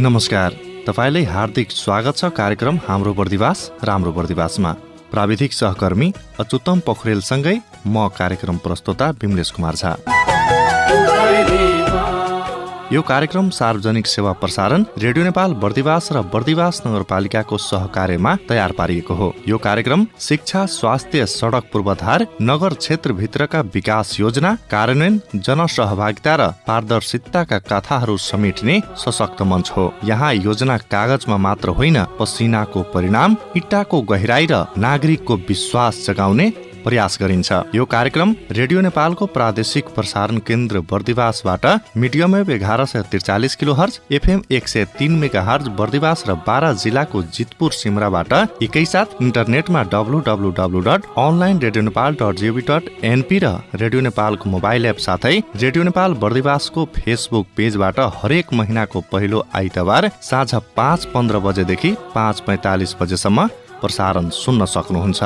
नमस्कार, तपाईलाई हार्दिक स्वागत छ कार्यक्रम हाम्रो बर्दिवास राम्रो बर्दिवासमा। प्राविधिक सहकर्मी अच्युतम पोखरेलसँगै म कार्यक्रम प्रस्तोता विमलेश कुमार झा। यो कार्यक्रम सार्वजनिक सेवा प्रसारण रेडियो नेपाल बर्दिवास र बर्दिवास नगरपालिकाको सहकार्यमा तयार पारिएको हो। यो कार्यक्रम शिक्षा, स्वास्थ्य, सडक पूर्वाधार, नगर क्षेत्रभित्रका विकास योजना, कार्यान्वयन, जनसहभागिता र पारदर्शिताका कथाहरू समेट्ने सशक्त मञ्च हो। यहाँ योजना कागजमा मात्र होइन, पसिनाको परिणाम, इँटाको गहिराई र नागरिकको विश्वास जगाउने प्रयास गरिन्छ। यो कार्यक्रम रेडियो नेपालको प्रादेशिक प्रसारण केन्द्र बर्दिवासबाट medium wave 1143 kilohertz, FM 103 megahertz Bardibas र बारा जिल्लाको जितपुर सिमराबाट एकैसाथ इन्टरनेटमा www.onlineradionepal.gov.np र रेडियो नेपालको मोबाइल एप साथै रेडियो नेपाल बर्दिवासको फेसबुक पेजबाट हरेक महिनाको पहिलो आइतबार साँझ 5:15 बजेदेखि 5:45 बजेसम्म प्रसारण सुन्न सक्नुहुन्छ।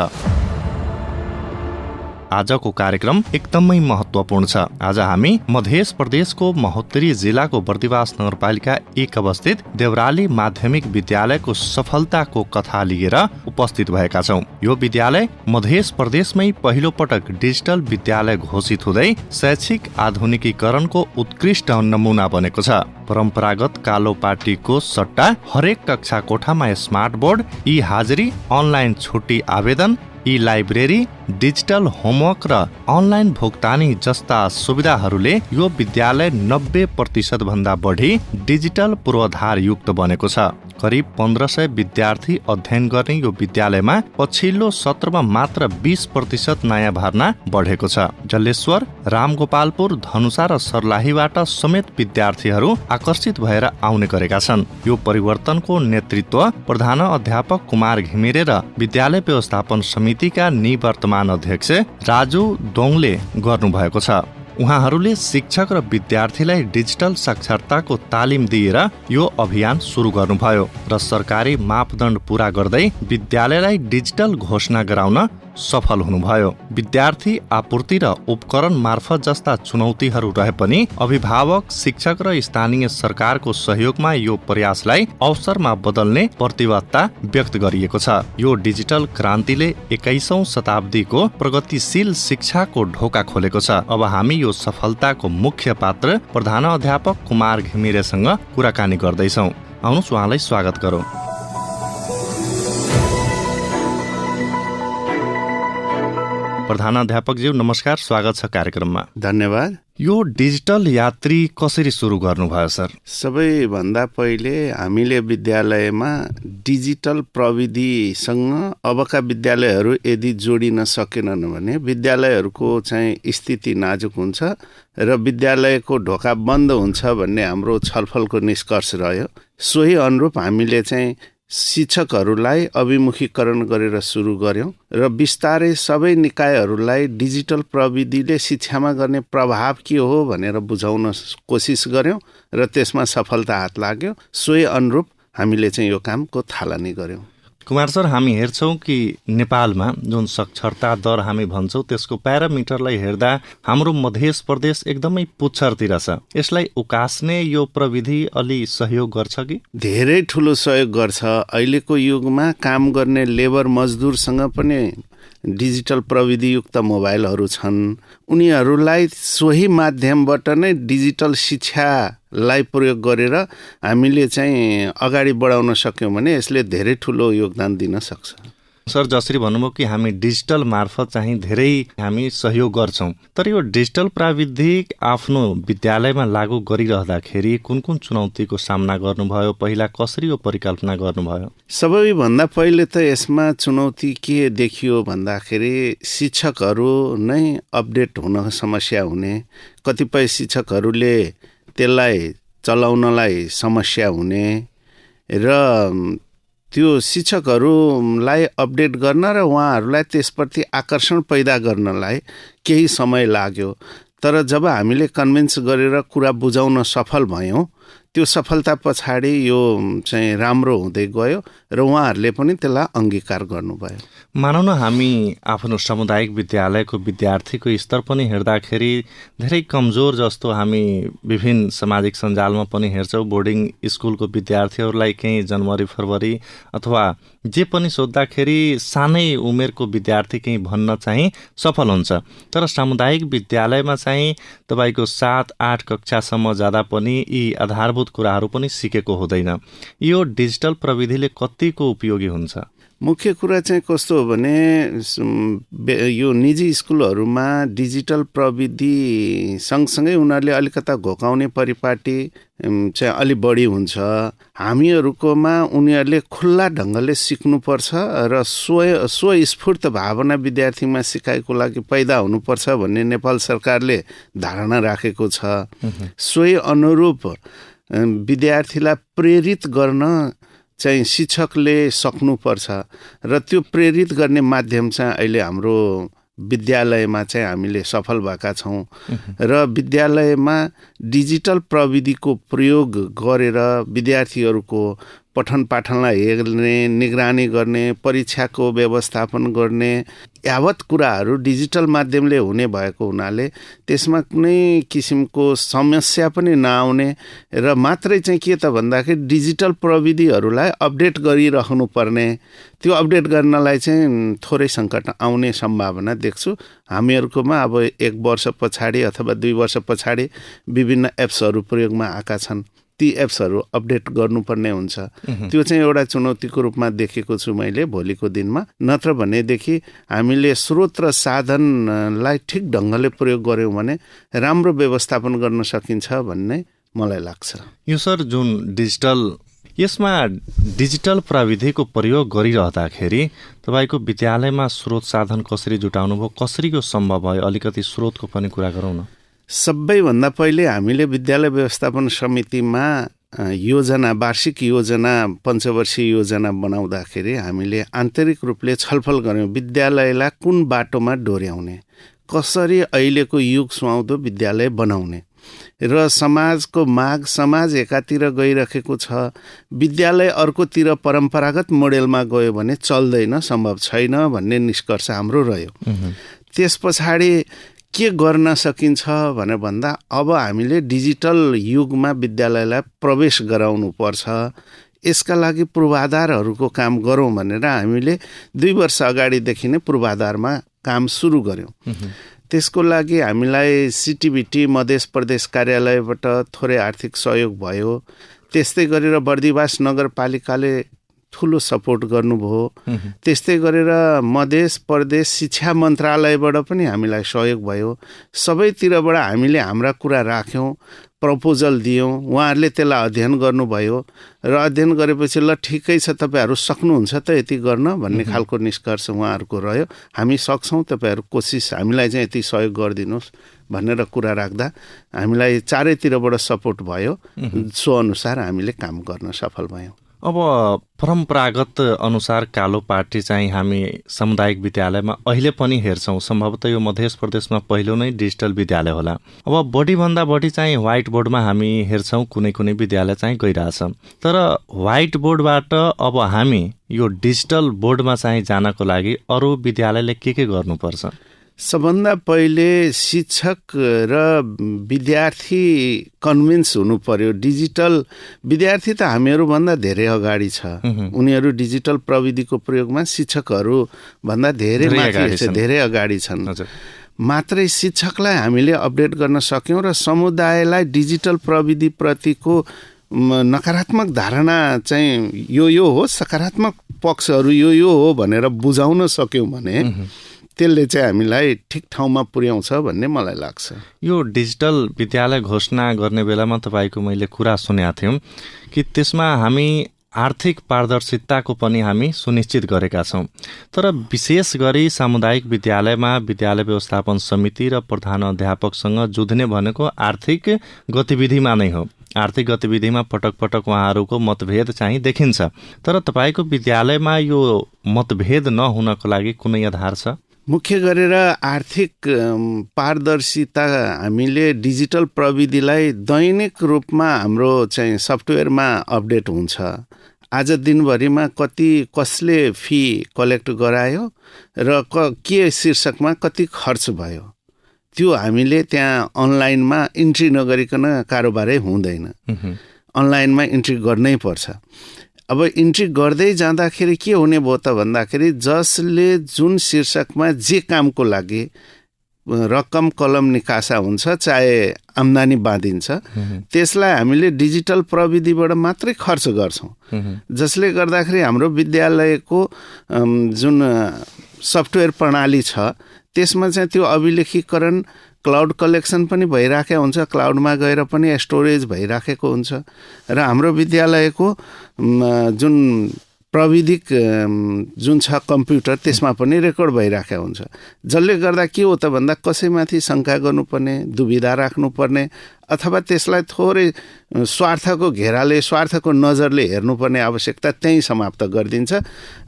आजको कार्यक्रम एकदमै महत्त्वपूर्ण छ। आज हामी मध्य प्रदेशको महोत्तरी जिल्लाको बर्दिवास नगरपालिका 1 अवस्थित देवराली माध्यमिक विद्यालयको सफलताको कथा लिएर उपस्थित भएका छौँ। यो विद्यालय मध्य प्रदेशमै पहिलो पटक डिजिटल विद्यालय घोषित हुँदै शैक्षिक आधुनिकीकरणको उत्कृष्ट नमुना बनेको छ। परम्परागत कालो पाटीको सट्टा हरेक कक्षा कोठामा स्मार्ट बोर्ड, ई हाजिरी, अनलाइन छुट्टी आवेदन, ई लाइब्रेरी, डिजिटल होमवर्क र अनलाइन भुक्तानी जस्ता सुविधाहरूले यो विद्यालय 90% भन्दा बढी डिजिटल पूर्वाधार युक्त बनेको छ। करिब 1500 विद्यार्थी अध्ययन गर्ने यो विद्यालयमा पछिल्लो सत्रमा मात्र 20% नयाँ भर्ना बढेको छ। जलेश्वर, रामगोपालपुर, धनुषा र सर्लाहीबाट समेत विद्यार्थीहरू आकर्षित भएर आउने गरेका छन्। यो परिवर्तनको नेतृत्व प्रधान अध्यापक कुमार घिमिरे र विद्यालय व्यवस्थापन समितिका निवर्तमान अध्यक्ष राजु दोङले गर्नुभएको छ। उहाँहरूले शिक्षक र विद्यार्थीलाई डिजिटल साक्षरताको तालिम दिएर यो अभियान सुरु गर्नुभयो र सरकारी मापदण्ड पूरा गर्दै विद्यालयलाई डिजिटल घोषणा गराउन सफल हुनुभयो। विद्यार्थी आपूर्ति र उपकरण मार्फत जस्ता चुनौतीहरू रहे पनि अभिभावक, शिक्षक र स्थानीय सरकारको सहयोगमा यो प्रयासलाई अवसरमा बदल्ने प्रतिबद्धता व्यक्त गरिएको छ। यो डिजिटल क्रान्तिले 21औं शताब्दीको प्रगतिशील शिक्षाको ढोका खोलेको छ। अब हामी यो सफलताको मुख्य पात्र प्रधान अध्यापक कुमार घिमिरेसँग कुराकानी गर्दैछौँ। आउनुहोस् उहाँलाई स्वागत गरौँ। प्रधानाध्यापकज्यू नमस्कार, स्वागत छ कार्यक्रममा। धन्यवाद। यो डिजिटल यात्री कसरी सुरु गर्नुभयो सर? सबैभन्दा पहिले हामीले विद्यालयमा डिजिटल प्रविधिसँग अबका विद्यालयहरू यदि जोडिन सकेनन् भने विद्यालयहरूको चाहिँ स्थिति नाजुक हुन्छ र विद्यालयको ढोका बन्द हुन्छ भन्ने हाम्रो छलफलको निष्कर्ष रह्यो। सोही अनुरूप हामीले चाहिँ शिक्षकहरूलाई अभिमुखीकरण गरेर सुरु गर्यौं र बिस्तारै सबै निकायहरूलाई डिजिटल प्रविधिले शिक्षामा गर्ने प्रभाव के हो भनेर बुझाउन कोसिस गर्यौं र त्यसमा सफलता हात लाग्यो। सोही अनुरूप हामीले चाहिँ यो कामको थालनी गर्यौं। कुमार सर, हामी हेर्छौँ कि नेपालमा जुन साक्षरता दर हामी भन्छौँ त्यसको प्यारामिटरलाई हेर्दा हाम्रो मध्य प्रदेश एकदमै पुच्छरतिर छ। यसलाई उकास्ने यो प्रविधि अलि सहयोग गर्छ कि? धेरै ठुलो सहयोग गर्छ। अहिलेको युगमा काम गर्ने लेबर मजदुरसँग पनि डिजिटल प्रविधियुक्त मोबाइलहरू छन्। उनीहरूलाई सोही माध्यमबाट नै डिजिटल शिक्षालाई प्रयोग गरेर हामीले चाहिँ अगाडि बढाउन सक्यौँ भने यसले धेरै ठुलो योगदान दिन सक्छ। सर, जसरी भन्नुभयो कि हामी डिजिटल मार्फत चाहिँ धेरै हामी सहयोग गर्छौँ, तर यो डिजिटल प्राविधिक आफ्नो विद्यालयमा लागू गरिरहँदाखेरि कुन कुन चुनौतीको सामना गर्नुभयो? पहिला कसरी यो परिकल्पना गर्नुभयो? सबैभन्दा पहिले त यसमा चुनौती के देखियो भन्दाखेरि शिक्षकहरू नै अपडेट हुन समस्या हुने, कतिपय शिक्षकहरूले त्यसलाई चलाउनलाई समस्या हुने र त्यो शिक्षकहरूलाई अपडेट गर्न र उहाँहरूलाई त्यसप्रति आकर्षण पैदा गर्नलाई केही समय लाग्यो। तर जब हामीले कन्भिन्स गरेर कुरा बुझाउन सफल भयौँ त्यो सफलता पछाडि यो चाहिँ राम्रो हुँदै गयो र उहाँहरूले पनि त्यसलाई अङ्गीकार गर्नुभयो। मानौँ न हामी आफ्नो सामुदायिक विद्यालयको विद्यार्थीको स्तर पनि हेर्दाखेरि धेरै कमजोर जस्तो हामी विभिन्न सामाजिक सञ्जालमा पनि हेर्छौँ। बोर्डिङ स्कुलको विद्यार्थीहरूलाई केही जनवरी फरवरी अथवा जे पनि सोद्धाखेरि सानै उमेरको विद्यार्थी केही भन्न चाहिँ सफल हुन्छ, तर सामुदायिक विद्यालयमा चाहिँ तपाईँको 7-8 कक्षासम्म जाँदा पनि यी आधारभूत कुराहरू पनि सिकेको हुँदैन। यो डिजिटल प्रविधिले कतिको उपयोगी हुन्छ? मुख्य कुरा चाहिँ कस्तो हो भने यो निजी स्कुलहरूमा डिजिटल प्रविधि सँगसँगै उनीहरूले अलिकता घोकाउने परिपाटी चाहिँ अलि बढी हुन्छ। हामीहरूकोमा उनीहरूले खुल्ला ढङ्गले सिक्नुपर्छ र स्वस्फूर्त भावना विद्यार्थीमा सिकाइको लागि पैदा हुनुपर्छ भन्ने नेपाल सरकारले धारणा राखेको छ। सोही अनुरूप विद्यार्थीलाई प्रेरित गर्न चाहिँ शिक्षकले सक्नुपर्छ र त्यो प्रेरित गर्ने माध्यम चाहिँ अहिले हाम्रो विद्यालयमा चाहिँ हामीले सफल भएका छौँ र विद्यालयमा डिजिटल प्रविधिको प्रयोग गरेर विद्यार्थीहरूको पठन पाठनलाई हेर्ने, निगरानी गर्ने, परीक्षाको व्यवस्थापन गर्ने यावत कुराहरू डिजिटल माध्यमले हुने भएको हुनाले त्यसमा कुनै किसिमको समस्या पनि नआउने र मात्रै चाहिँ के त भन्दाखेरि डिजिटल प्रविधिहरूलाई अपडेट गरिराख्नु पर्ने, त्यो अपडेट गर्नलाई चाहिँ थोरै सङ्कट आउने सम्भावना देख्छु। हामीहरूकोमा अब 1 वर्ष पछाडि अथवा 2 वर्ष पछाडि विभिन्न एप्सहरू प्रयोगमा आएका छन्। ती एप्सहरू अपडेट गर्नुपर्ने हुन्छ। त्यो चाहिँ एउटा चुनौतीको रूपमा देखेको छु मैले भोलिको दिनमा। नत्र भनेदेखि हामीले स्रोत र साधनलाई ठिक ढङ्गले प्रयोग गऱ्यौँ भने राम्रो व्यवस्थापन गर्न सकिन्छ भन्ने मलाई लाग्छ। यो सर जुन यसमा डिजिटल प्रविधिको प्रयोग गरिरहँदाखेरि तपाईँको विद्यालयमा स्रोत साधन कसरी जुटाउनु भयो, कसरी यो सम्भव भयो? अलिकति स्रोतको पनि कुरा गरौँ न। सबैभन्दा पहिले हामीले विद्यालय व्यवस्थापन समितिमा योजना, वार्षिक योजना, पञ्चवर्षीय योजना बनाउँदाखेरि हामीले आन्तरिक रूपले छलफल गऱ्यौँ विद्यालयलाई कुन बाटोमा डोर्याउने, कसरी अहिलेको युग सुहाउँदो विद्यालय बनाउने र समाजको माग, समाज एकातिर गइरहेको छ, विद्यालय अर्कोतिर परम्परागत मोडेलमा गयो भने चल्दैन, सम्भव छैन भन्ने निष्कर्ष हाम्रो रह्यो। त्यस पछाडि के गर्न सकिन्छ भनेर भन्दा अब हामीले डिजिटल युगमा विद्यालयलाई प्रवेश गराउनु पर्छ। यसका लागि पूर्वाधारहरूको काम गरौँ भनेर हामीले 2 वर्ष अगाडिदेखि नै पूर्वाधारमा काम सुरु गऱ्यौँ। त्यसको लागि हामीलाई सिटिभिटी मधेस प्रदेश कार्यालयबाट थोरै आर्थिक सहयोग भयो। त्यस्तै गरेर बर्दिवास नगरपालिकाले ठुलो सपोर्ट गर्नुभयो। त्यस्तै गरेर मधेस प्रदेश शिक्षा मन्त्रालयबाट पनि हामीलाई सहयोग भयो। सबैतिरबाट हामीले हाम्रा कुरा राख्यौँ, प्रपोजल दियौँ, उहाँहरूले त्यसलाई अध्ययन गर्नुभयो र अध्ययन गरेपछि ल ठिकै छ, तपाईँहरू सक्नुहुन्छ त यति गर्न भन्ने खालको निष्कर्ष उहाँहरूको रह्यो। हामी सक्छौँ, तपाईँहरू कोसिस हामीलाई चाहिँ यति सहयोग गरिदिनुहोस् भनेर कुरा राख्दा हामीलाई चारैतिरबाट सपोर्ट भयो। सो अनुसार हामीले काम गर्न सफल भयौँ। अब परम्परागत अनुसार कालो पाटी चाहिँ हामी सामुदायिक विद्यालयमा अहिले पनि हेर्छौँ। सम्भवतः यो मध्य प्रदेशमा पहिलो नै डिजिटल विद्यालय होला। अब बढीभन्दा बढी चाहिँ व्हाइट बोर्डमा हामी हेर्छौँ, कुनै कुनै विद्यालय चाहिँ गइरहेछ। तर व्हाइट बोर्डबाट अब हामी यो डिजिटल बोर्डमा चाहिँ जानको लागि अरू विद्यालयले के गर्नुपर्छ? सबभन्दा पहिले शिक्षक र विद्यार्थी कन्भिन्स हुनु पर्यो। डिजिटल विद्यार्थी त हामीहरूभन्दा धेरै अगाडि छ। उनीहरू डिजिटल प्रविधिको प्रयोगमा शिक्षकहरू भन्दा धेरै अगाडि छन्। मात्रै शिक्षकलाई हामीले अपडेट गर्न सक्यौँ र समुदायलाई डिजिटल प्रविधि प्रतिको नकारात्मक धारणा चाहिँ यो हो, सकारात्मक पक्षहरू यो हो भनेर बुझाउन सक्यौँ भने त्यसले चाहिँ हामीलाई ठिक ठाउँमा पुर्याउँछ भन्ने मलाई लाग्छ। यो डिजिटल विद्यालय घोषणा गर्ने बेलामा तपाईँको मैले कुरा सुनेका थियौँ कि त्यसमा हामी आर्थिक पारदर्शिताको पनि हामी सुनिश्चित गरेका छौँ। तर विशेष गरी सामुदायिक विद्यालयमा विद्यालय व्यवस्थापन समिति र प्रधान अध्यापकसँग जुझ्ने भनेको आर्थिक गतिविधिमा नै हो। आर्थिक गतिविधिमा पटक पटक उहाँहरूको मतभेद चाहिँ देखिन्छ। तर तपाईँको विद्यालयमा यो मतभेद नहुनको लागि कुनै आधार छ? मुख्य गरेर आर्थिक पारदर्शिता हामीले डिजिटल प्रविधिलाई दैनिक रूपमा हाम्रो चाहिँ सफ्टवेयरमा अपडेट हुन्छ। आज दिनभरिमा कसले फी कलेक्ट गरायो र के शीर्षकमा कति खर्च भयो त्यो हामीले त्यहाँ अनलाइनमा इन्ट्री नगरिकन कारोबारै हुँदैन। अनलाइनमा इन्ट्री गर्नै पर्छ। अब इन्ट्री गर्दै जाँदाखेरि के हुने भयो त भन्दाखेरि जसले जुन शीर्षकमा जे कामको लागि रकम कलम निकासा हुन्छ चाहे आम्दानी बाँधिन्छ त्यसलाई हामीले डिजिटल प्रविधिबाट मात्रै खर्च गर्छौँ। जसले गर्दाखेरि हाम्रो विद्यालयको जुन सफ्टवेयर प्रणाली छ त्यसमा चाहिँ त्यो अभिलेखीकरण क्लाउड कलेक्सन पनि भइराखेको हुन्छ, क्लाउडमा गएर पनि स्टोरेज भइराखेको हुन्छ र हाम्रो विद्यालयको जुन प्रविधिक जुन छ कम्प्युटर त्यसमा पनि रेकर्ड भइराखेको हुन्छ। जसले गर्दा के हो त भन्दा कसैमाथि शङ्का गर्नुपर्ने, दुविधा राख्नुपर्ने अथवा त्यसलाई थोरै स्वार्थको घेराले स्वार्थको नजरले हेर्नुपर्ने आवश्यकता त्यहीँ समाप्त गरिदिन्छ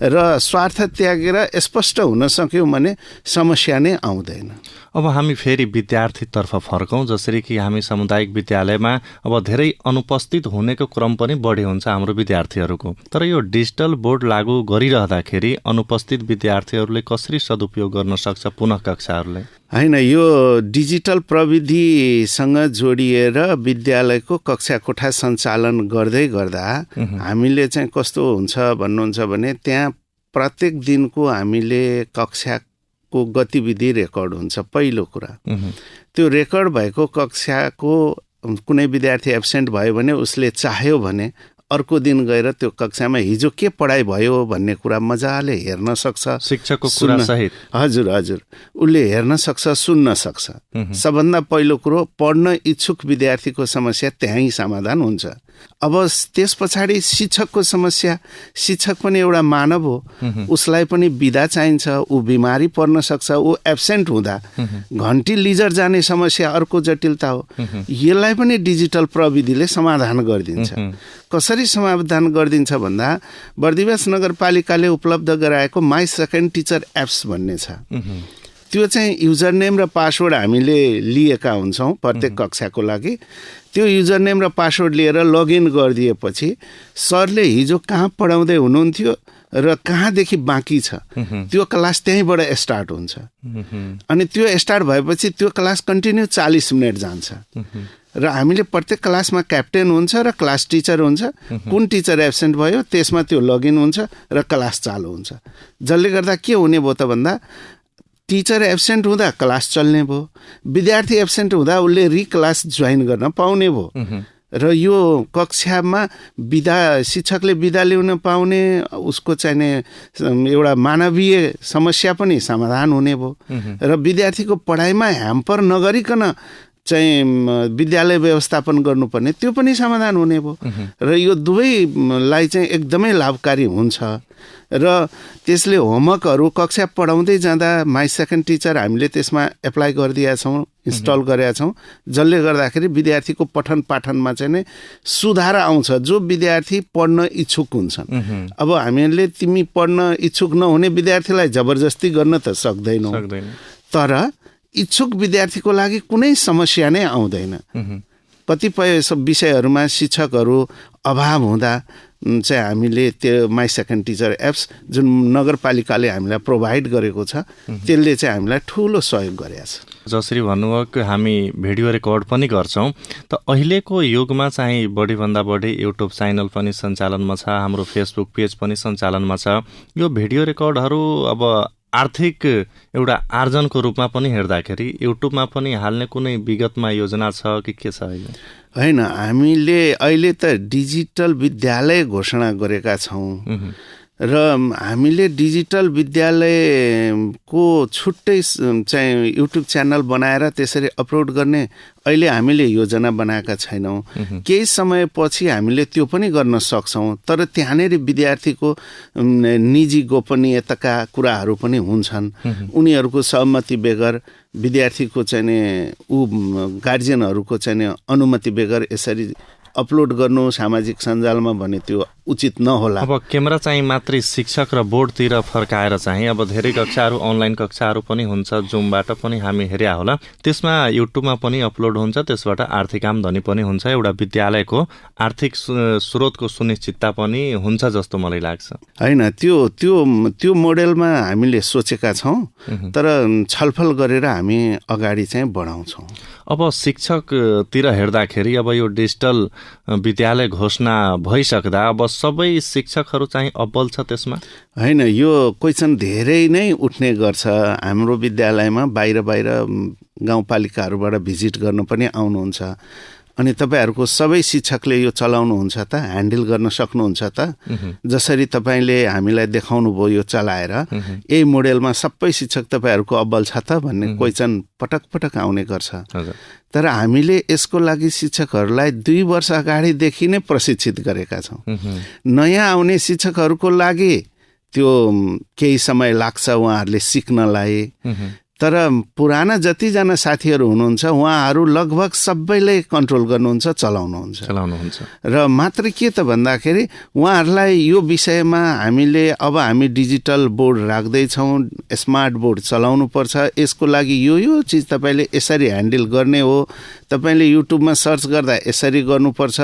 र स्वार्थ त्यागेर स्पष्ट हुन सक्यौँ भने समस्या नै आउँदैन। अब हामी फेरि विद्यार्थीतर्फ फर्कौँ। जसरी कि हामी सामुदायिक विद्यालयमा अब धेरै अनुपस्थित हुनेको क्रम पनि बढी हुन्छ हाम्रो विद्यार्थीहरूको। तर यो डिजिटल बोर्ड लागू गरिरहँदाखेरि अनुपस्थित विद्यार्थीहरूले कसरी सदुपयोग गर्न सक्छ पुनः कक्षाहरूलाई? होइन, यो डिजिटल प्रविधिसँग जोडिएर विद्यालयको कक्षा कोठा सञ्चालन गर्दै गर्दा हामीले चाहिँ कस्तो हुन्छ भन्नुहुन्छ भने त्यहाँ प्रत्येक दिनको हामीले कक्षाको गतिविधि रेकर्ड हुन्छ। पहिलो कुरा त्यो रेकर्ड भएको कक्षाको कुनै विद्यार्थी एब्सेन्ट भयो भने उसले चाह्यो भने अर्को दिन गएर त्यो कक्षामा हिजो के पढाइ भयो भन्ने कुरा मजाले हेर्न सक्छ। शिक्षकको कुरा सहित। हजुर, उसले हेर्न सक्छ, सुन्न सक्छ। सबभन्दा पहिलो कुरो पढ्न इच्छुक विद्यार्थीको समस्या त्यहीँ समाधान हुन्छ। अब त्यस पछाडि शिक्षकको समस्या, शिक्षक पनि एउटा मानव हो, उसलाई पनि बिदा चाहिन्छ, ऊ बिमारी पर्न सक्छ, ऊ एब्सेन्ट हुँदा घन्टी लिजर जाने समस्या अर्को जटिलता हो। यसलाई पनि डिजिटल प्रविधिले समाधान गरिदिन्छ। कसरी समाधान गरिदिन्छ भन्दा बर्दिवास नगरपालिकाले उपलब्ध गराएको माई सेकेन्ड टिचर एप्स भन्ने छ। त्यो चाहिँ युजर नेम र पासवर्ड हामीले लिएका हुन्छौँ प्रत्येक कक्षाको लागि। त्यो युजर नेम र पासवर्ड लिएर लगइन गरिदिएपछि सरले हिजो कहाँ पढाउँदै हुनुहुन्थ्यो र कहाँदेखि बाँकी छ त्यो क्लास त्यहीँबाट स्टार्ट हुन्छ। अनि त्यो स्टार्ट भएपछि त्यो क्लास कन्टिन्यू 40 मिनट जान्छ र हामीले प्रत्येक क्लासमा क्याप्टेन हुन्छ र क्लास टिचर हुन्छ। कुन टिचर एब्सेन्ट भयो त्यसमा त्यो लगइन हुन्छ र क्लास चालु हुन्छ। जसले गर्दा के हुने भयो त भन्दा टिचर एब्सेन्ट हुँदा क्लास चल्ने भयो, विद्यार्थी एब्सेन्ट हुँदा उसले क्लास जोइन गर्न पाउने भयो र यो कक्षामा शिक्षकले बिदा ल्याउन पाउने, उसको चाहिने एउटा मानवीय समस्या पनि समाधान हुने भयो र विद्यार्थीको पढाइमा ह्याम्पर नगरिकन चाहिँ विद्यालय व्यवस्थापन गर्नुपर्ने त्यो पनि समाधान हुने भयो र यो दुवैलाई चाहिँ एकदमै लाभकारी हुन्छ। र त्यसले होमवर्कहरू कक्षा पढाउँदै जाँदा माई सेकेन्ड टिचर हामीले त्यसमा एप्लाई गरिदिएका छौँ, इन्स्टल गरेका छौँ। जसले गर्दाखेरि विद्यार्थीको पठन पाठनमा चाहिँ नै सुधार आउँछ। जो विद्यार्थी पढ्न इच्छुक हुन्छन्, अब हामीले तिमी पढ्न इच्छुक नहुने विद्यार्थीलाई जबरजस्ती गर्न त सक्दैनौँ, तर इच्छुक विद्यार्थीको लागि कुनै समस्या नै आउँदैन। कतिपय विषयहरूमा शिक्षकहरू अभाव हुँदा चाहिँ हामीले त्यो माई सेकेन्ड टिचर एप्स जुन नगरपालिकाले हामीलाई प्रोभाइड गरेको छ त्यसले चाहिँ हामीलाई ठुलो सहयोग गरेको छ। जसरी भन्नुभयो कि हामी भिडियो रेकर्ड पनि गर्छौँ, त अहिलेको युगमा चाहिँ बढीभन्दा बढी युट्युब च्यानल पनि सञ्चालनमा छ, हाम्रो फेसबुक पेज पनि सञ्चालनमा छ। यो भिडियो रेकर्डहरू अब आर्थिक एउटा आर्जनको रूपमा पनि हेर्दाखेरि युट्युबमा पनि हाल्ने कुनै विगतमा योजना छ कि के छ? होइन, हामीले अहिले त डिजिटल विद्यालय घोषणा गरेका छौँ र हामीले डिजिटल विद्यालयको छुट्टै चाहिँ युट्युब च्यानल बनाएर त्यसरी अपलोड गर्ने अहिले हामीले योजना बनाएका छैनौँ। केही समयपछि हामीले त्यो पनि गर्न सक्छौँ, तर त्यहाँनिर विद्यार्थीको निजी गोपनीयताका कुराहरू पनि हुन्छन्। उनीहरूको सहमति बेगर, विद्यार्थीको चाहिँ गार्जियनहरूको चाहिँ अनुमति बेगर यसरी अपलोड गर्नु सामाजिक सञ्जालमा भने त्यो उचित नहोला। अब क्यामेरा चाहिँ मात्रै शिक्षक र बोर्डतिर फर्काएर चाहिँ अब धेरै कक्षाहरू अनलाइन कक्षाहरू पनि हुन्छ, जुमबाट पनि हामी हेर्या होला, त्यसमा युट्युबमा पनि अपलोड हुन्छ, त्यसबाट आर्थिक आम्दानी पनि हुन्छ, एउटा विद्यालयको आर्थिक स्रोतको सुनिश्चितता पनि हुन्छ जस्तो मलाई लाग्छ। होइन, त्यो मोडेलमा हामीले सोचेका छौँ, तर छलफल गरेर हामी अगाडि चाहिँ बढाउँछौँ। अब शिक्षकतिर हेर्दाखेरि अब यो डिजिटल विद्यालय घोषणा भइसक्दा अब सबै शिक्षकहरू चाहिँ अब्बल छ त्यसमा? होइन, यो क्वेसन धेरै नै उठ्ने गर्छ। हाम्रो विद्यालयमा बाहिर गाउँपालिकाहरूबाट भिजिट गर्न पनि आउनुहुन्छ। अनि तपाईँहरूको सबै शिक्षकले यो चलाउनुहुन्छ त, ह्यान्डल गर्न सक्नुहुन्छ त? जसरी तपाईँले हामीलाई देखाउनु भयो यो चलाएर, यही मोडेलमा सबै शिक्षक तपाईँहरूको अब्बल छ त भन्ने क्वेसन पटक पटक आउने गर्छ। तर हामीले यसको लागि शिक्षकहरूलाई 2 वर्ष अगाडिदेखि नै प्रशिक्षित गरेका छौँ। नयाँ आउने शिक्षकहरूको लागि त्यो केही समय लाग्छ उहाँहरूले सिक्नलाई, तर पुराना जतिजना साथीहरू हुनुहुन्छ उहाँहरू लगभग सबैले कन्ट्रोल गर्नुहुन्छ, चलाउनुहुन्छ। र मात्र के त भन्दाखेरि उहाँहरूलाई यो विषयमा हामी डिजिटल बोर्ड राख्दैछौँ, स्मार्ट बोर्ड चलाउनुपर्छ, यसको लागि यो चिज तपाईँले यसरी ह्यान्डल गर्ने हो, तपाईँले युट्युबमा सर्च गर्दा यसरी गर्नुपर्छ,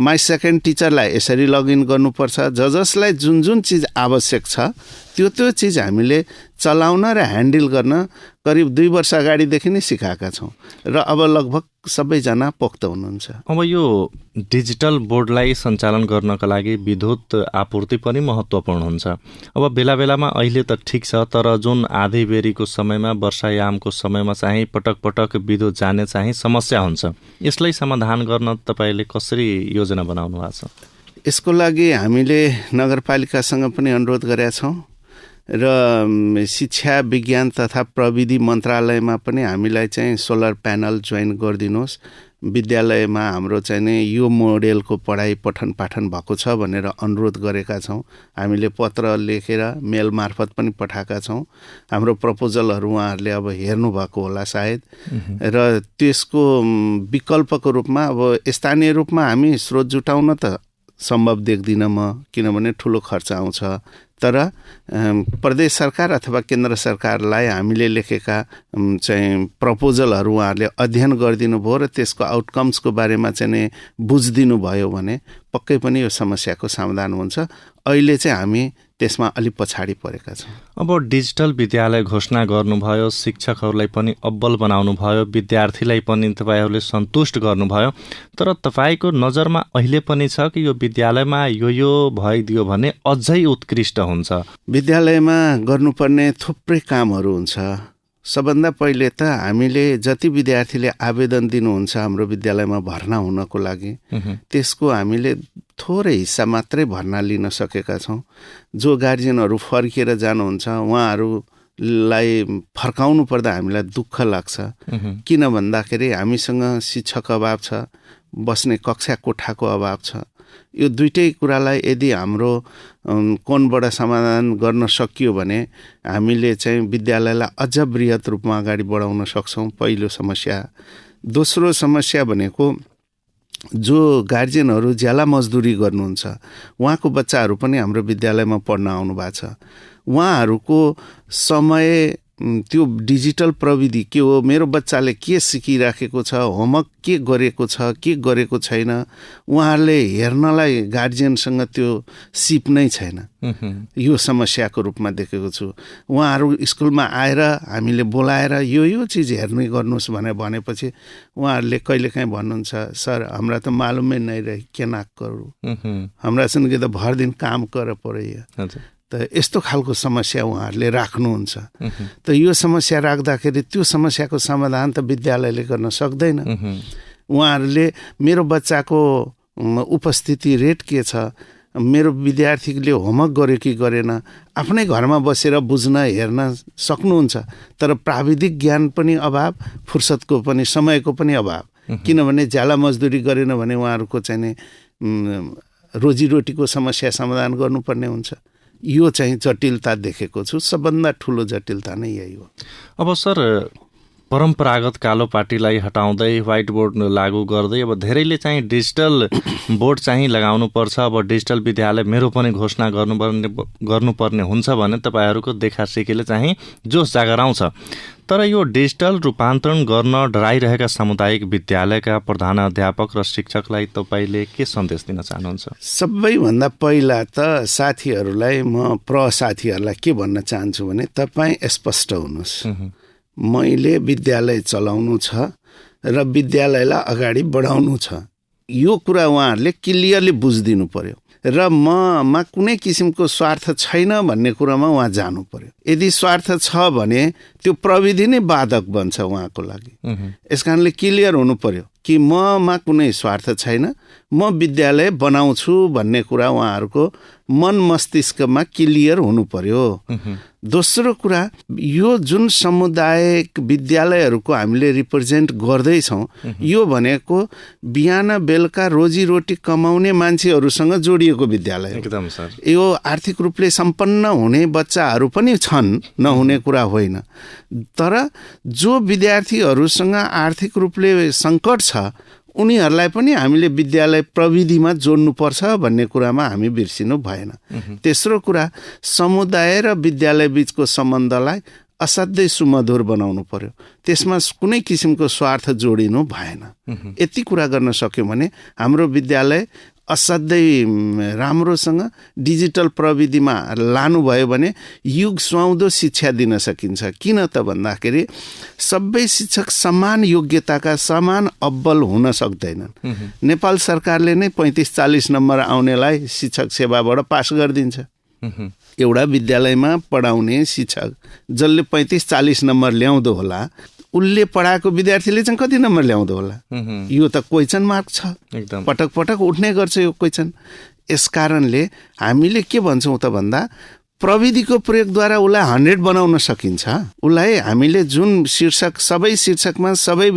माई सेकेन्ड टिचरलाई यसरी लगइन गर्नुपर्छ, जसलाई जुन चिज आवश्यक छ त्यो चिज हामीले चलाउन र ह्यान्डल गर्न करिब 2 वर्ष अगाडिदेखि नै सिकाएका छौँ र अब लगभग सबैजना पोख्त हुनुहुन्छ। अब यो डिजिटल बोर्डलाई सञ्चालन गर्नका लागि विद्युत आपूर्ति पनि महत्त्वपूर्ण हुन्छ। अब बेलामा अहिले त ठिक छ, तर जुन आधी बेरीको समयमा, वर्षायामको समयमा चाहिँ पटक विद्युत जाने चाहिँ समस्या हुन्छ। यसलाई समाधान गर्न तपाईँले कसरी योजना बनाउनु भएको छ? यसको लागि हामीले नगरपालिकासँग पनि अनुरोध गरेका छौँ र शिक्षा विज्ञान तथा प्रविधि मन्त्रालयमा पनि हामीलाई चाहिँ सोलर प्यानल जोइन गरिदिनुहोस्, विद्यालयमा हाम्रो चाहिँ नि यो मोडेलको पढाइ पठन पाठन भएको छ भनेर अनुरोध गरेका छौँ। हामीले पत्र लेखेर मेल मार्फत पनि पठाएका छौँ। हाम्रो प्रपोजलहरू उहाँहरूले अब हेर्नुभएको होला सायद, र त्यसको विकल्पको रूपमा अब स्थानीय रूपमा हामी स्रोत जुटाउन त सम्भव देख्दिनँ म, किनभने ठुलो खर्च आउँछ। तर प्रदेश सरकार अथवा केन्द्र सरकारलाई हामीले लेखेका चाहिँ प्रपोजलहरू उहाँहरूले अध्ययन गरिदिनु भयो र त्यसको आउटकम्सको बारेमा चाहिँ बुझिदिनु भयो भने पक्कै पनि यो समस्याको समाधान हुन्छ। अहिले चाहिँ हामी त्यसमा अलि पछाडि परेका छौँ। अब डिजिटल विद्यालय घोषणा गर्नुभयो, शिक्षकहरूलाई पनि अब्बल बनाउनु भयो, विद्यार्थीलाई पनि तपाईँहरूले सन्तुष्ट गर्नुभयो, तर तपाईँको नजरमा अहिले पनि छ कि यो विद्यालयमा यो भइदियो भने अझै उत्कृष्ट हुन्छ? विद्यालयमा गर्नुपर्ने थुप्रै कामहरू हुन्छ। सबभन्दा पहिले त हामीले जति विद्यार्थीले आवेदन दिनुहुन्छ हाम्रो विद्यालयमा भर्ना हुनको लागि, त्यसको हामीले थोरै हिस्सा मात्रै भर्ना लिन सकेका छौँ। जो गार्जियनहरू फर्किएर जानुहुन्छ उहाँहरूलाई फर्काउनु पर्दा हामीलाई दुःख लाग्छ। किन भन्दाखेरि हामीसँग शिक्षक अभाव छ, बस्ने कक्षा कोठाको अभाव छ। यो दुईटै कुरालाई यदि हाम्रो कोणबाट समाधान गर्न सकियो भने हामीले चाहिँ विद्यालयलाई अझ बृहत रूपमा अगाडि बढाउन सक्छौँ, पहिलो समस्या। दोस्रो समस्या भनेको जो गार्जियनहरू ज्याला मजदुरी गर्नुहुन्छ उहाँको बच्चाहरू पनि हाम्रो विद्यालयमा पढ्न आउनु भएको छ। उहाँहरूको समय त्यो डिजिटल प्रविधि के हो, मेरो बच्चाले के सिकिराखेको छ, होमवर्क के गरेको छैन, उहाँहरूले हेर्नलाई गार्जियनसँग त्यो सिप नै छैन। यो समस्याको रूपमा देखेको छु। उहाँहरू स्कुलमा आएर हामीले बोलाएर यो चिज हेर्ने गर्नुहोस् भनेपछि उहाँहरूले कहिलेकाहीँ भन्नुहुन्छ, सर हमरा त मालुमै नै रहे के ना करू, हमरा सँग त भर दिन काम कर पर्यो। त यस्तो खालको समस्या उहाँहरूले राख्नुहुन्छ। त यो समस्या राख्दाखेरि त्यो समस्याको समाधान त विद्यालयले गर्न सक्दैन। उहाँहरूले मेरो बच्चाको उपस्थिति रेट के छ, मेरो विद्यार्थीले होमवर्क गर्यो कि गरेन, आफ्नै घरमा बसेर बुझ्न हेर्न सक्नुहुन्छ। तर प्राविधिक ज्ञान पनि अभाव, फुर्सदको पनि समयको पनि अभाव। किनभने ज्याला मजदुरी गरेन भने उहाँहरूको चाहिँ रोजीरोटीको समस्या समाधान गर्नुपर्ने हुन्छ। यो चाहिँ जटिलता देखेको छु। सबभन्दा ठुलो जटिलता नै यही हो। अब सर परम्परागत कालो पाटीलाई हटाउँदै व्हाइट बोर्ड लागू गर्दै अब धेरैले चाहिँ डिजिटल बोर्ड चाहिँ लगाउनु पर्छ, अब डिजिटल विद्यालय मेरो पनि घोषणा गर्नुपर्ने हुन्छ भने तपाईँहरूको देखासिकीले चाहिँ जोस जागर आउँछ। तर यो डिजिटल रूपान्तरण गर्न डराइरहेका सामुदायिक विद्यालयका प्रधानाध्यापक र शिक्षकलाई तपाईँले के सन्देश दिन चाहनुहुन्छ? सबैभन्दा पहिला त साथीहरूलाई म साथीहरूलाई के भन्न चाहन्छु भने तपाईँ स्पष्ट हुनुहोस्। मैले विद्यालय चलाउनु छ र विद्यालयलाई अगाडि बढाउनु छ, यो कुरा उहाँहरूले क्लियरली बुझिदिनु पर्यो र ममा कुनै किसिमको स्वार्थ छैन भन्ने कुरामा उहाँ जानु पर्यो। यदि स्वार्थ छ भने त्यो प्रविधि नै बाधक बन्छ उहाँको लागि। यस कारणले क्लियर हुनु पर्यो कि ममा कुनै स्वार्थ छैन, म विद्यालय बनाउँछु भन्ने कुरा उहाँहरूको मन मस्तिष्कमा क्लियर हुनु पर्यो। दोस्रो कुरा, यो जुन सामुदायिक विद्यालयहरूको हामीले रिप्रेजेन्ट गर्दैछौँ यो भनेको बिहान बेलुका रोजीरोटी कमाउने मान्छेहरूसँग जोडिएको विद्यालय। एकदम सर, यो आर्थिक रूपले सम्पन्न हुने बच्चाहरू पनि छन्, नहुने कुरा होइन। तर जो विद्यार्थीहरूसँग आर्थिक रूपले सङ्कट छ उनीहरूलाई पनि हामीले विद्यालय प्रविधिमा जोड्नुपर्छ भन्ने कुरामा हामी बिर्सिनु भएन। तेस्रो कुरा, समुदाय र विद्यालय बीचको सम्बन्धलाई असाध्यै सुमधुर बनाउनु पर्यो, त्यसमा कुनै किसिमको स्वार्थ जोडिनु भएन। यति कुरा गर्न सक्यौँ भने हाम्रो विद्यालय असाध्यै राम्रोसँग डिजिटल प्रविधिमा लानुभयो भने युग सुहाउँदो शिक्षा दिन सकिन्छ। किन त भन्दाखेरि सबै शिक्षक समान योग्यताका समान अब्बल हुन सक्दैनन्। नेपाल सरकारले नै 35-40 नम्बर आउनेलाई शिक्षक सेवाबाट पास गरिदिन्छ। एउटा विद्यालयमा पढाउने शिक्षक जसले 35-40 नम्बर ल्याउँदो होला उसले पढाएको विद्यार्थीले चाहिँ कति नम्बर ल्याउँदो होला? यो त क्वेसन मार्क छ, पटक पटक उठ्ने गर्छ यो क्वेसन। यस कारणले हामीले के भन्छौँ त भन्दा प्रविधिको प्रयोगद्वारा उसलाई 100 बनाउन सकिन्छ। उसलाई हामीले जुन शीर्षक, सबै शीर्षकमा सबै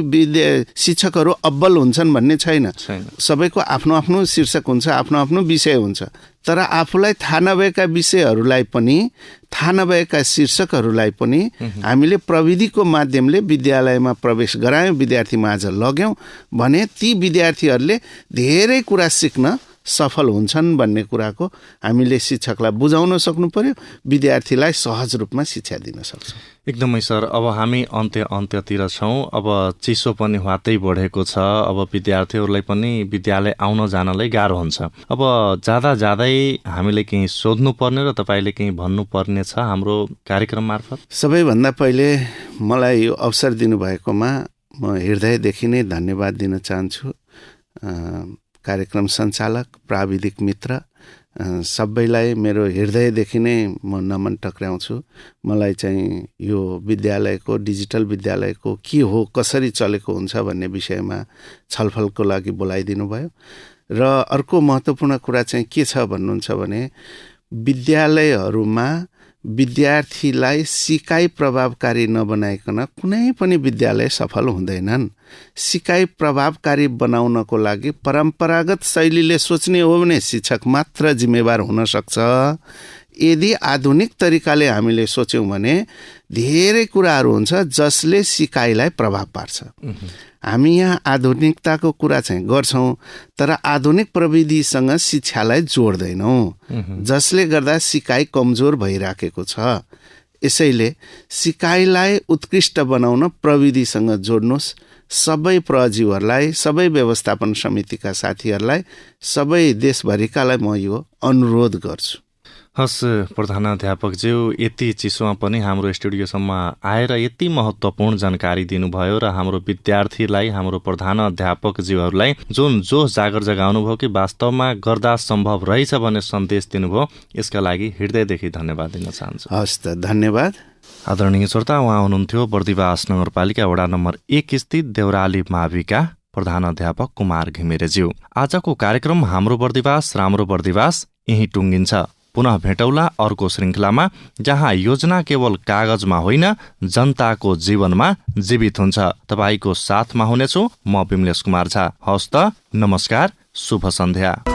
शिक्षकहरू अब्बल हुन्छन् भन्ने छैन। सबैको आफ्नो आफ्नो शीर्षक हुन्छ, आफ्नो आफ्नो विषय हुन्छ। तर आफूलाई थाहा नभएका विषयहरूलाई पनि, थाहा नभएका शीर्षकहरूलाई पनि हामीले प्रविधिको माध्यमले विद्यालयमा प्रवेश गरायौँ, विद्यार्थी माझ लग्यौँ भने ती विद्यार्थीहरूले धेरै कुरा सिक्न सफल हुन्छन् भन्ने कुराको हामीले शिक्षकलाई बुझाउन सक्नु पर्यो, विद्यार्थीलाई सहज रूपमा शिक्षा दिन सक्छौँ। एकदमै सर, अब हामी अन्त्यतिर छौँ। अब चिसो पनि वात्तै बढेको छ, अब विद्यार्थीहरूलाई पनि विद्यालय आउन जानलाई गाह्रो हुन्छ। अब जाँदै हामीले केही सोध्नुपर्ने र तपाईँले केही भन्नुपर्ने छ हाम्रो कार्यक्रम मार्फत? सबैभन्दा पहिले मलाई यो अवसर दिनुभएकोमा म हृदयदेखि नै धन्यवाद दिन चाहन्छु। कार्यक्रम सञ्चालक, प्राविधिक मित्र सबैलाई मेरो हृदयदेखि नै म नमन टक्राउँछु। मलाई चाहिँ यो विद्यालयको, डिजिटल विद्यालयको के हो, कसरी चलेको हुन्छ भन्ने विषयमा छलफलको लागि बोलाइदिनु भयो। र अर्को महत्त्वपूर्ण कुरा चाहिँ के छ भन्नुहुन्छ भने विद्यालयहरूमा विद्यार्थीलाई सिकाइ प्रभावकारी नबनाइकन कुनै पनि विद्यालय सफल हुँदैनन्। सिकाइ प्रभावकारी बनाउनको लागि परम्परागत शैलीले सोच्ने हो भने शिक्षक मात्र जिम्मेवार हुन सक्छ। यदि आधुनिक तरिकाले हामीले सोच्यौँ भने धेरै कुराहरू हुन्छ जसले सिकाइलाई प्रभाव पार्छ। हामी यहाँ आधुनिकताको कुरा चाहिँ गर्छौँ तर आधुनिक प्रविधिसँग शिक्षालाई जोड्दैनौँ, जसले गर्दा सिकाइ कमजोर भइराखेको छ। यसैले सिकाइलाई उत्कृष्ट बनाउन प्रविधिसँग जोड्नुहोस्। सबै प्रजीवहरूलाई, सबै व्यवस्थापन समितिका साथीहरूलाई, सबै देशभरिकालाई म यो अनुरोध गर्छु। हस् प्रधानाध्यापकज्यू, यति चिसोमा पनि हाम्रो स्टुडियोसम्म आएर यति महत्त्वपूर्ण जानकारी दिनुभयो र हाम्रो विद्यार्थीलाई, हाम्रो प्रधानाध्यापकज्यूहरूलाई जुन जोस जागर जगाउनु भयो कि वास्तवमा गर्दा सम्भव रहेछ भन्ने सन्देश दिनुभयो, यसका लागि हृदयदेखि धन्यवाद दिन चाहन्छु। हस् त, धन्यवाद। आदरणीय श्रोता, उहाँ हुनुहुन्थ्यो बर्दिवास नगरपालिका वडा नम्बर 1 स्थित देउराली माविका प्रधानाध्यापक कुमार घिमिरेज्यू। आजको कार्यक्रम हाम्रो बर्दिवास राम्रो बर्दिवास यही टुङ्गिन्छ। पुनः भेटौला अर्को श्रृङ्खलामा, जहाँ योजना केवल कागजमा होइन जनताको जीवनमा जीवित हुन्छ। तपाईको साथमा हुनेछु म विमलेश कुमार झा। हवस् त, नमस्कार, शुभ सन्ध्या।